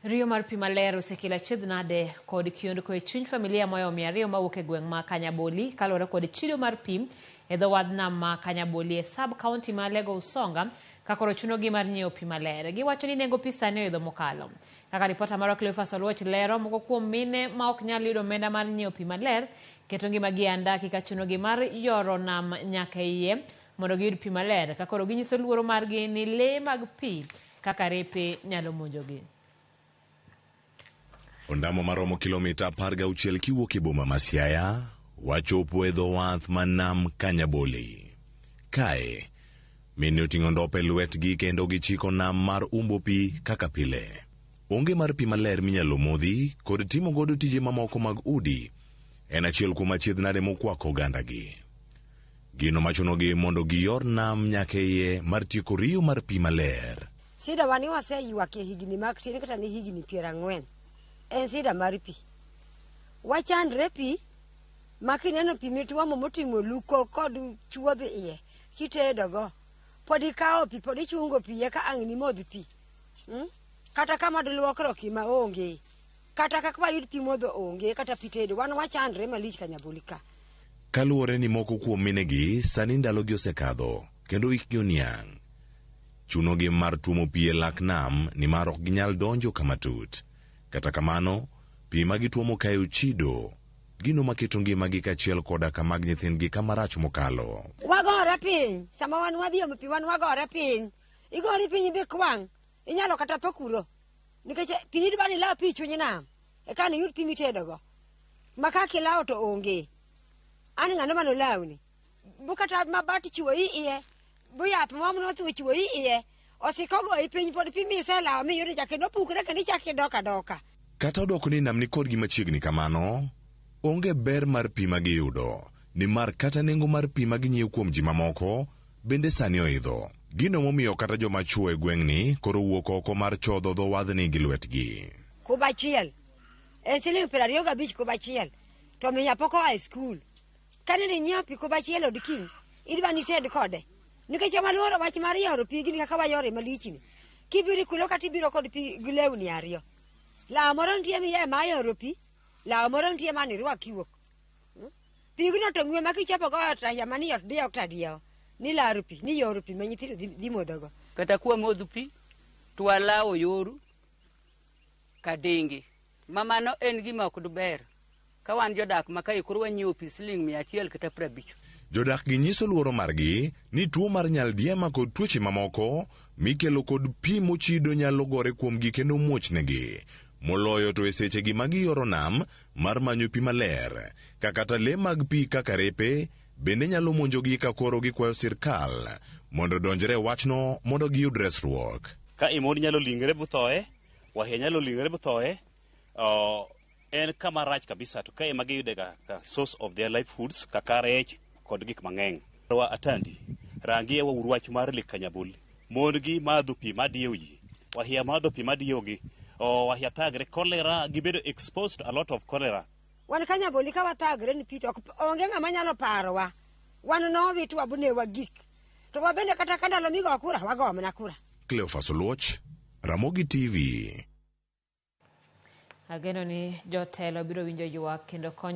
Riyo mar pi maler osekelo achiedh nade kod kiondko e chuny familia moyo 200 mawuok e gweng' ma Kanyaboli kaluwore kod chido mar pi e dho wadh nam ma Kanyaboli e sub county ma Alego Usonga ka koro chunogi mar nyiewo pi maler. Giwacho ni nengo pi sani oidho mokalo. Kaka ripota marwa Cleophas Oluoch lero, moko kuom mine ma ok nyal yudo omenda mar nyiewo pi maler keto ngimagi e andaki ka chunogi mar yoro nam nyaka e iye mondo giyud pi maler ka koro ginyiso luoro margi ni lee mag pi kaka repe nyalo monjogi. Ondamo maromo kilomita 16 kiwuok e boma ma Siaya, wachopo e dho wath ma nam Kanyaboli. Kae, mine oting'o ndope e lwetgi kendo gichiko nam mar umbo pi kaka pile. Onge mar pi maler minyalo modhi kod timo godo tije mamoko mag udi en achiel kuom achiedh nade mokwako ogandagi. Gino machunogi mondo giyor nam nyaka iye mar tieko riyo mar pi maler. Sida wa ni waseywakie higni mag tin kata ni higni 40 en sida mar pi. Wachandre pi ma kineno pi mitwomo moting'o luko kod chuodho iye kitedogo pod ikawo pi pod ichungo pi eka ang' nimodh pi. Kata kama diluokruok ma onge. Kata kaka wayud pi modho onge kata pi tedo wan wachandre malich Kanyaboli ka. Kaluwore ni moko kuom minegi sani ndalogi osekadho kendo hikgi oniang'. Chunogi mar tuomo pi e lak nam nimar ok ginyal donjo kama tut. Kata kamano, pi ma gituomo kae ochido, gino maketo ngimagi kaachiel koda ka mag nyithindgi kama rach mokalo. Wagore piny, sama wan wadhi omo pi wan wagore piny. Igori piny bikwang', inyalo kata tho kuro. Nikech pi idwa ni ilaw pi chuny nam, eka niyud pi mitedogo. Ma kaka ilawo to onge. An ng'ano mane olawni? Bu kata mabati chuoyi iye, bu yath mom notho chuoyi iye, osiko goyi piny pod pi miselawo miyudo cha kendo pukre kendo ichak idok adoka. Kata odoko ni nam ni kodgi machiegni kamano, onge ber mar pi ma giyudo, nimar kata nengo mar pi ma ginyiewo kuom ji mamoko bende sani oidho. Gino momiyo kata joma chwo e gweng'ni koro wuok oko mar chodho dho wadhni gi lwetgi. Kub achiel en siling 25 kub achiel to miya pok oa e skul. Kane inyiewo pi kub achiel od kiny, idwa ni ited kode. Nikech waluoro wach mar yoro pigni kaka wayore malichni. Kibiro kulo kata ibiro kod pi gi lewni ariyo. Law moro nitie miye ma yoro pi, law moro nitie mane irwak kiwuok. Pigno to ng'we ma kichopo go ot ahiya mani ot diewo kata diewo. Ni laro pi, ni yoro pi ma nyithindo dhi modhogo. Kata kwa modho pi, to walawo yoru kadingi. Ma mano en gima ok duber. Ka wan jodak ma kae koro wanyiewo pi siling 100 kata 50. Jodak gi nyiso luoro margi ni tuo mar nyaldiema kod tuoche mamoko mikelo kod pi mochido nyalo gore kuomgi kendo muochnegi. Moloyo to e sechegi ma giyoro nam mar manyo pi maler, ka kata le mag pi kaka repe bende nyalo monjogi ka koro gikwayo sirkal mondo odonjre e wachno mondo giyud resruok. Ka imon nyalo lingre buthoe, wahia nyalo lingre buthoe, en kama rach kabisa to ka ema giyude ga source of their livelihoods kaka rech kod gik mang'eny. Wa atandi, rangi wa uru wach mar Lake Kanyaboli. Mon gi madho pi madiewo ji, wahia madho pi madiewo gi, wahia thagre, cholera, gibedo exposed to a lot of cholera. Wan Kanyaboli ka wathagre ni pi to onge ng'ama nyalo parowa. Wan nowitwa bunewa gik. To wabende kata ka ndalo migo kura, wago mana kura. Cleophas Oluoch, Ramogi TV. Ageno ni jotelo biro winjo ywak kendo konyo.